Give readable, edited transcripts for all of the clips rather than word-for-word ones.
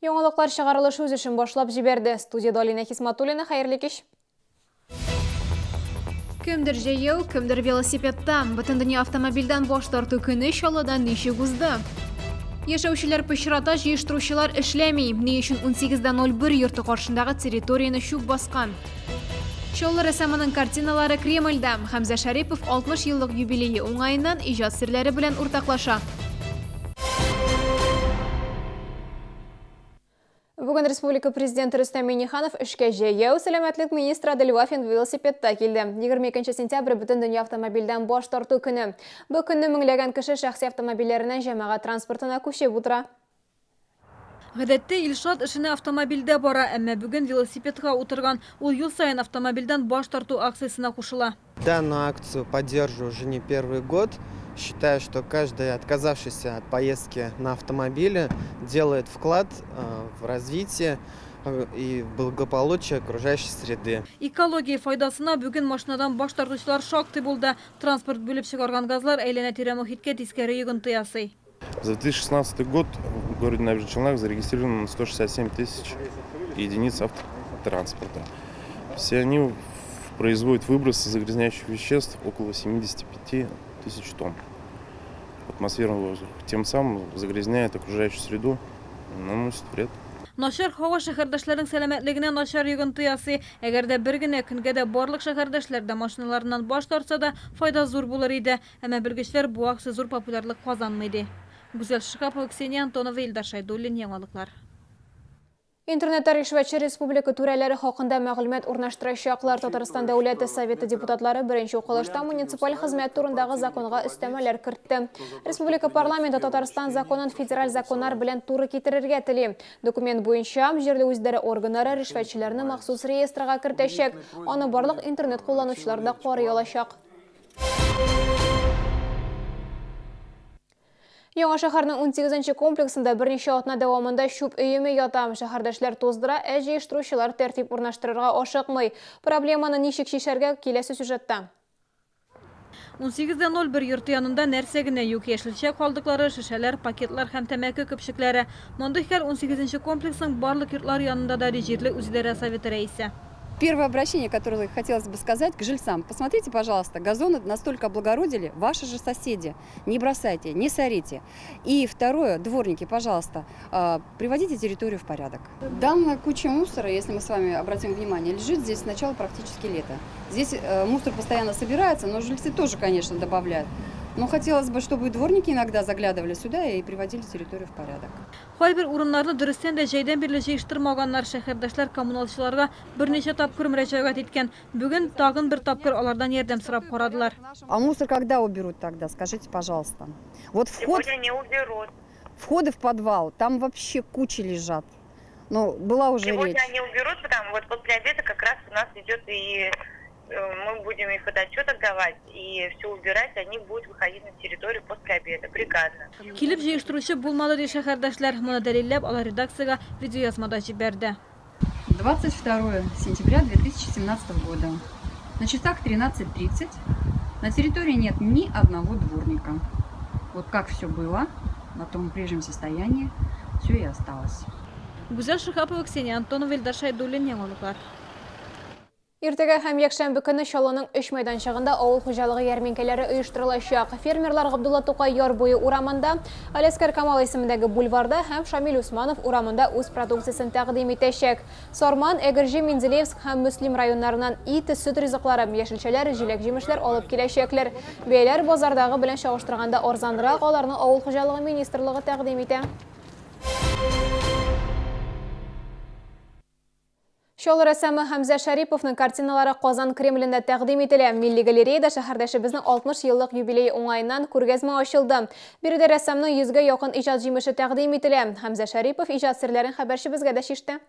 Яңалыклар чыгарылышы үз эшен башлап җибәрде. Студиядә Алинә Хисматуллина, хәерле кич! Кемдер җәяү, кемдер велосипедта. Бөтендөнья автомобильдән баш тарту көне Чаллыда ничек узды? Яшәүчеләр пычрата, җыештыручылар эшләми. Ни өчен 18.01 йорты каршындагы территорияне чүп баскан? Чаллы рәссамының картиналары Кремльдә. Хәмзә Шәрипов 60 еллык юбилее уңаеннан иҗат серләре белән уртаклаша. Бүген республика Президенты Рөстәм Миңнеханов эшкә җәяү, сәламәтлек министры Адель Вафин велосипедта килде. 22 сентябрь Бөтендөнья автомобильдән баш тарту көне. Бу көнне меңләгән кеше шәхси автомобильләреннән җәмәгать транспортына күчеп утыра. Гадәттә, Илшат эшенә автомобильдә бара, әмма бүген велосипедка утырган. Ул ел саен автомобильдән баш тарту акциясенә кушыла. Данную акцию поддерживаю уже не первый год. Считаю, что каждый, отказавшийся от поездки на автомобиле, делает вклад э, в развитие э, и в благополучие окружающей среды. Экология файдасына бүген машинадан баш тартучылар шактый булды. Транспорт бүлеп чыгарган газлар әйләнә-тирә мохиткә тискәре йогынты ясый. За 2016 год в городе Набережных Челнах зарегистрировано 167 тысяч единиц автотранспорта. Все они производят выбросы загрязняющих веществ около 75 тысяч тонн в атмосферный воздух. Тем самым загрязняет окружающую среду, наносит вред. Начар һава шәһәрдәшләрнең сәламәтлегенә начар йогынты ясый. Әгәр дә бер генә көнгә дә барлык шәһәрдәшләр дә машиналарыннан баш тартса да, файда зур булыр иде. Әмма белгечләр бу акция зур популярлык казанмый ди. Гүзәл Шиһапова, Ксения Антонова, Илдар Шәйдуллин, Яңалыклар. Интернетта ришвәтче республика түрәләре хакында мәгълүмат урнаштырачаклар. Татарстан Дәүләте Советы депутатлары беренче укылышта муниципаль хезмәт турындагы законга өстәмәләр кертте. Республика парламенты Татарстан законын федераль законнар белән туры китерергә тели. Документ буенча, җирле үзидарә органнары ришвәтчеләрне махсус реестрга кертәчәк. Аны барлык интернет кулланучылар да карый алачак. Яңа шәһәрнең 18 нче комплексында берничә атна дәвамында чүп өеме ята. Шәһәрдәшләр туздыра, ә җыештыручылар тәртип урнаштырырга ашыкмый. Проблеманы ничек чишәргә, киләсе сюжетта. 18.01 йорты янында нәрсә генә юк, яшелчә калдыклары, шешәләр, пакетлар һәм тәмәке көпчекләре. Мондый хәл 18 нче комплексның барлык йортлары янында да, ди җирле үзидарә советы рәисе. Первое обращение, которое хотелось бы сказать к жильцам. Посмотрите, пожалуйста, газоны настолько облагородили ваши же соседи. Не бросайте, не сорите. И второе, дворники, пожалуйста, приводите территорию в порядок. Данная куча мусора, если мы с вами обратим внимание, лежит здесь с начала практически лета. Здесь мусор постоянно собирается, но жильцы тоже, конечно, добавляют. Но хотелось бы, чтобы и дворники иногда заглядывали сюда и приводили территорию в порядок. Кайбер урыннарны дөрестән дә җәйдән бирле җыештырмаганнар. Шәһәрдәшләр коммуналчыларга берничә тапкыр мөрәҗәгать иткән. Бүген тагын бер тапкыр алардан ярдәм сорап карадылар. А мусор когда уберут тогда, скажите, пожалуйста? Вот вход, Сегодня не уберут. Входы в подвал, там вообще кучи лежат. Ну, была уже Сегодня речь. Они уберут, потому вот после обеда как раз у нас идет и мы будем и фотоотчет отдавать, и все убирать, они будут выходить на территорию после обеда, бригадно. Килеп җыештыручы булмады, ди шәһәрдәшләр. Моны дәлилләп, алар редакциягә видеоязма да җибәрде. 22 сентября 2017 года. На часах 13.30 на территории нет ни одного дворника. Вот как все было, на том прежнем состоянии все и осталось. Гүзәл Шиһапова, Ксения Антонова, Илдар Шәйдуллин, Яңалыклар. Иртәгә һәм якшәмбе көнне Чаллының өч мәйданчыгында авыл хуҗалыгы ярминкәләре оештырылачак. Фермерлар Габдулла Тукай яр буе урамында, Аләскәр Камал исемендәге бульварда һәм Шамил Усманов урамында үз продукциясен тәкъдим итәчәк. Сарман, Әгерҗе, Менделеевск һәм Мөслим районнарыннан ит, сөт ризыклары, яшелчәләр, җиләк-җимешләр алып киләчәкләр. Бәяләр базардагы белән чагыштырганда арзанрак, аларны Авыл хуҗалыгы министрлыгы тәкъдим итә. Чаллы рәссамы Хәмзә Шәриповның картиналары Казан Кремлендә тәкъдим ителә. Милли галереяда шәһәрдәшебезнең 60 еллык юбилее уңаеннан күргәзмә ачылды. Биредә рәссамның йөзгә якын иҗат җимеше тәкъдим ителә. Хәмзә Шәрипов иҗат серләрен хәбәрчебезгә дә чиште.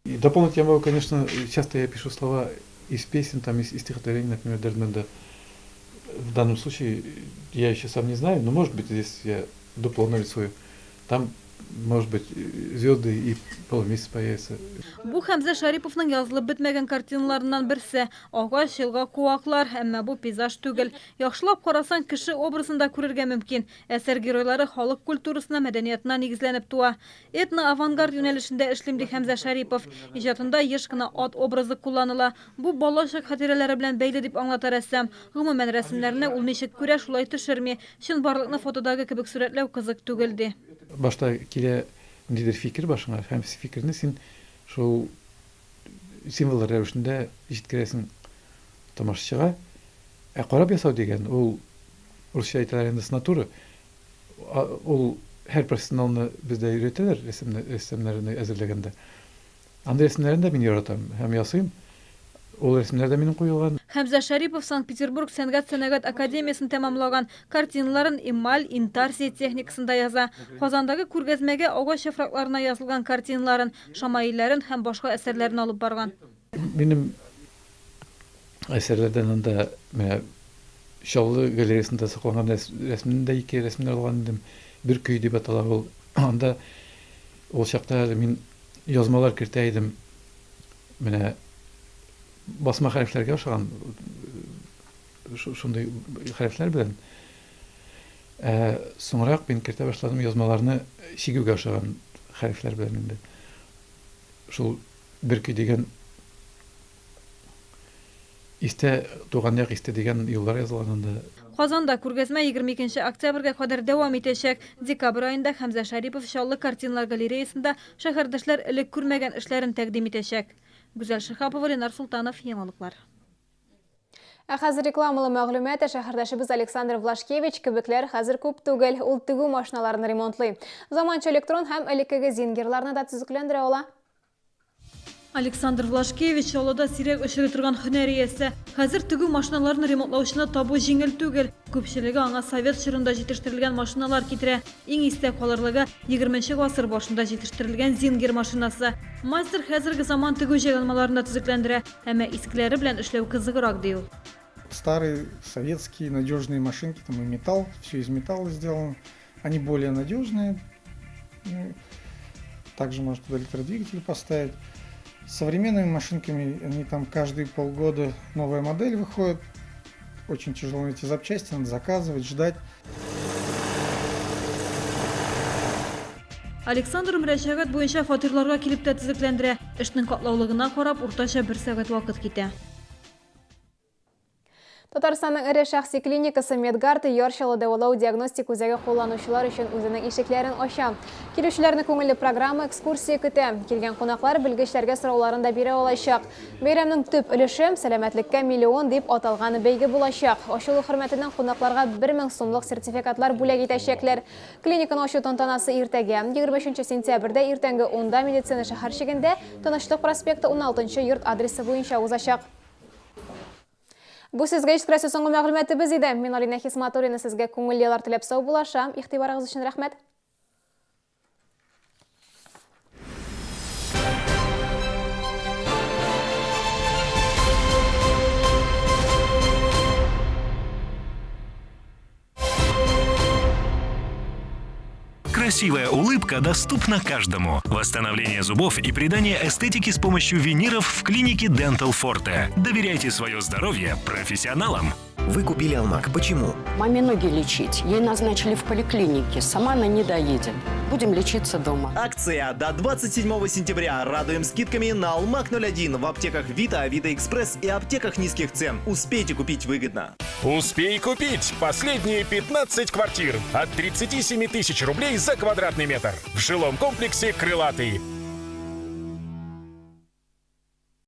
И дополнить я могу, конечно, часто я пишу слова из песен, там, из стихотворений, например, Дердменда. В данном случае я еще сам не знаю, но, может быть, здесь я дупло нарисую. Там Может быть, звезды и полумесяц появится. Бу Хәмзә Шариповның язылып бетмәгән картиналарыннан берсе. Агач, елга, куаклар, әмма бу пейзаж түгел. Яхшылап карасаң, кеше образын да күрергә мөмкин. Әсәр геройлары халык культурасына, мәдәниятына нигезләнеп туа. Этно-авангард юнәлешендә эшлим, ди Хәмзә Шәрипов. Иҗатында еш кына ат образы кулланыла. Бу балачак хатирәләре белән бәйле, дип аңлата рәссам. Гомумән, рәсемнәрне ул ничек күрә, шулай төшерми. Чынбарлыкны фотодагы кебек сурәтләү кызык түгел, ди. Башта килә ниндидер фикер башыңа һәм фикерне син шул символлар рәвешендә җиткерәсең тамашачыга. Ә карап ясау дигән ул, русча әйтәләр инде, с натуры. Ул һәр профессионалны бездә өйрәтәләр рәсемне, рәссамнарны әзерләгәндә. Андый рәсемнәрне дә мин яратам һәм ясыйм. Ул рәсемнәр дә минем куелган. Хәмзә Шәрипов Санкт-Петербург сәнгать-сәнәгать академиясен тәмамлаган. Картиналарын эмаль, интарсия техникасында яза. Казандагы күргәзмәгә агач яфракларына язылган картиналарын, шамаилләрен һәм башка әсәрләрен алып барган. Минем әсәрләрдән анда менә Чаллы галереясында сакланган рәсемне дә ике рәсемне алган идем. Бер көй дип атала ул. Анда ул чакта әле мин язмалар кертә идем. Менә басма хәрефләргә охшаган шундый хәрефләр белән. Ә соңрак мин кертә башладым язмаларны чигүгә охшаган хәрефләр белән инде. Шул бер көй дигән Истә, туган як истә дигән юллар язылган анда. Казанда күргәзмә 22 нче октябрьгә кадәр дәвам итәчәк. Декабрь аенда Хәмзә Шәрипов Чаллы картиналар галереясында шәһәрдәшләр элек күрмәгән эшләрен тәкъдим итәчәк. Гүзәл Шиһапова, Ленар Солтанов, Яңалыклар. Ә хәзер рекламалы мәгълүмат, ә шәһәрдәшебез Александр Влашкевич кебекләр хәзер күп түгел. Ул тегү машиналарын ремонтлый. Заманча электрон һәм элеккеге зингерларны да төзекләндерә ала. Александр Влашкевич Чаллыда сирәк очрый торган һөнәр иясе. Хәзер тегү машиналарын ремонтлаучыны табу җиңел түгел. Күпчелеге аңа совет чорында җитештерелгән машиналар китерә. Иң истә калырлыгы, егерменче гасыр башында җитештерелгән Зингер машинасы. Мастер хәзерге заман тегү җайланмаларын да төзекләндерә. Әмма искеләре белән эшләү кызыграк, ди ул. Старые советские надежные машинки, там и металл, все из металла сделано. Они более надежные. Также можно туда электродвигатель поставить. С современными машинками они там каждые полгода новая модель выходит. Очень тяжело найти запчасти, надо заказывать, ждать. Александр мөрәҗәгать буенча фатирларга килеп тә төзекләндерә. Эшнең катлаулыгына карап, уртача бер сәгать вакыт китә. Татарстанның эре шәхси клиникасы Медгард Яр Чаллы дәвалау-диагностик үзәге кулланучылар өчен үзенең ишекләрен ача. Килүчеләрне күңелле программа, экскурсия көтә. Килгән кунаклар белгечләргә сорауларын да бирә алачак. Бәйрәмнең төп өлеше, Сәламәтлеккә миллион дип аталган бәйге булачак. Ачылу хөрмәтеннән кунакларга 1000 сумлык сертификатлар бүләк итәчәкләр. Клиниканы ачу тантанасы иртәгә, 23 сентябрьдә иртәнге унда Медицина шәһәрчегендә, Тынычлык проспекты 16 нчы йорт адресы буенча узачак. Бу сезгә җиткерәсе соңгы мәгълүматыбыз иде. Мин Алинә Хисматуллина сезгә күңелле яллар теләп саубуллашам. Игътибарыгыз өчен рәхмәт. Красивая улыбка доступна каждому. Восстановление зубов и придание эстетики с помощью виниров в клинике Dental Forte. Доверяйте свое здоровье профессионалам. Вы купили Алмак. Почему? Маме ноги лечить. Ей назначили в поликлинике. Сама она не доедет. Будем лечиться дома. Акция до 27 сентября. Радуем скидками на Алмак 01 в аптеках Вита, Авито Экспресс и аптеках низких цен. Успейте купить выгодно. Успей купить последние 15 квартир от 37 тысяч рублей за квадратный метр в жилом комплексе «Крылатый».